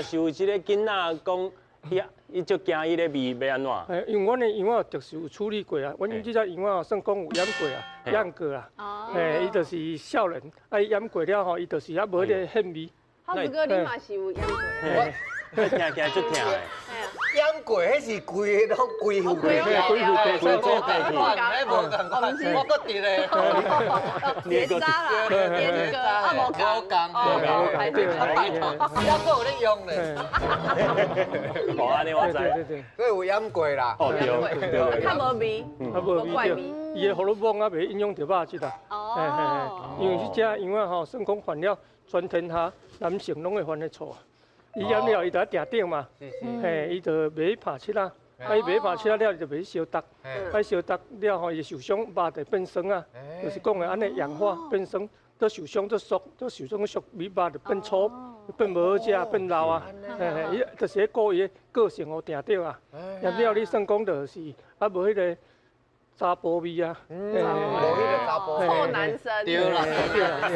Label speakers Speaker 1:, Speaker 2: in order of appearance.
Speaker 1: 是有這個囡仔講，伊伊就驚彼個味欲按怎？
Speaker 2: 嘿，因為阮的羊仔就是有處理過啊，阮這隻羊仔算講有醃過啊，醃過啊，嘿，伊就是少年，啊，伊醃過了後，伊就是猶無彼个腥味。
Speaker 3: 浩子哥，你嘛是有醃過？
Speaker 1: 聽起來足疼的。
Speaker 4: 醃過，彼是規個攏規副
Speaker 3: 規
Speaker 2: 規副
Speaker 1: 規做過去。
Speaker 4: 無仝款，我閣佇咧。
Speaker 3: 結紮啦，醃過啊無仝，
Speaker 4: 無仝，對，猶閣有咧用咧。
Speaker 1: 無按呢我知。
Speaker 4: 所以有醃過啦。
Speaker 1: 哦對對。
Speaker 3: 較無味，
Speaker 2: 較無味對。伊的荷爾蒙猶袂影響著肉質啦。哦。因為這隻羊仔吼，算講犯了全天下男性攏會犯的錯。伊醃了，伊就愛定頂嘛，嘿，伊就袂去拍七啊，啊，伊袂去拍七啊了，伊就袂去相觸，啊，相觸了後，伊受傷，肉就變酸啊，就是講的按呢氧化變酸，都受傷都縮，都受傷縮，米肉就變粗，變無好食，變老啊，嘿嘿，伊就是咧顧伊的個性予定著啊，醃了你算講就是啊無彼个查埔味啊，
Speaker 4: 無彼个查埔，
Speaker 3: 臭男生，
Speaker 4: 對啦。